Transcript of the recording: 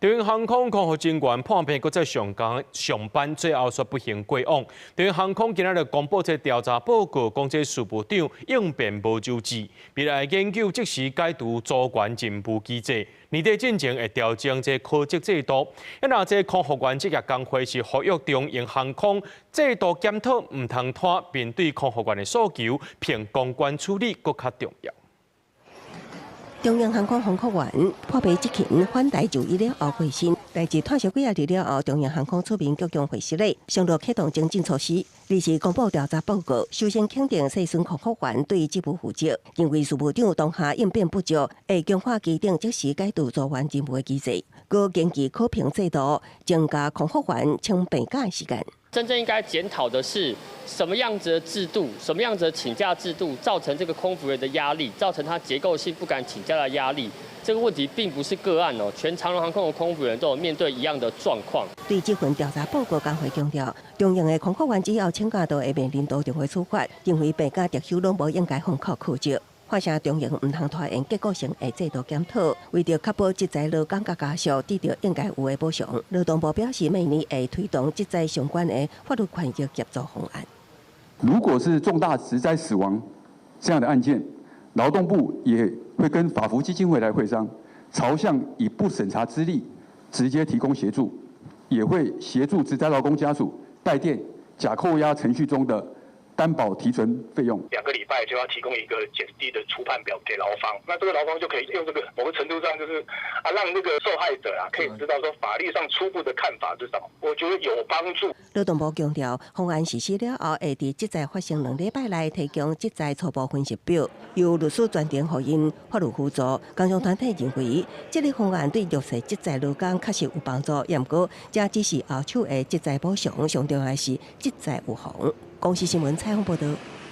長榮航空空服人員破病閣再上崗上班，最後煞不幸過往。長榮航空今仔日公布這調查報告，講這事務長應變無周至，未來研究即時解除組員任務機制，年底進前會調整這考績制度。啊，若這空服員職業工會是呼籲長榮航空制度檢討，毋通拖，面對空服員的訴求，憑公關處理閣較重要。長榮航空空服員破病執勤返台就醫了後過身，代誌拖上幾仔日了後，長榮航空出面鞠躬回失禮，承諾啟動精進措施。二是公布調查報告，首先肯定受損空服員對職務負責，認為事務長當下應變不足，會強化規定即時解除組員任務的機制，閣根據考評制度增加空服員請病假的時間。真正應該檢討的是什麼樣子的制度，什麼樣子的請假制度，造成這個空服員的壓力，造成他結構性不敢請假的壓力。這個問題並不是個案哦，全長榮航空的空服員都有面對一樣的狀況。對這份調查報告，工會強調，長榮的空服員只要請假，都會面臨多重的處罰，認為病假特休攏無應該放扣考績。發現長榮毋通拖延結構性的制度檢討，為著確保職災勞工佮家屬得著應該有的補償，勞動部表示明年會推動職災相關的法律權益協助方案。如果是重大職災死亡這樣的案件，勞動部也會跟法扶基金會來會商，朝向以不審查資歷直接提供協助，也會協助職災勞工家屬代墊假扣押程序中的擔保提存費用。 2個禮拜就要提供一個檢定的初判表給勞方，那這個勞方就可以用這個某個程度上就是啊，讓那個受害者啊可以知道說法律上初步的看法是什麼，我覺得有幫助。勞動部強調，方案實施了後，會佇職災發生2禮拜內提供職災初步分析表，由律師專程予𪜶法律輔助。工商團體認為，這個方案對弱勢職災勞工確實有幫助，毋過這只是後手的職災補償，上重要的是職災預防。公視新聞採訪報導。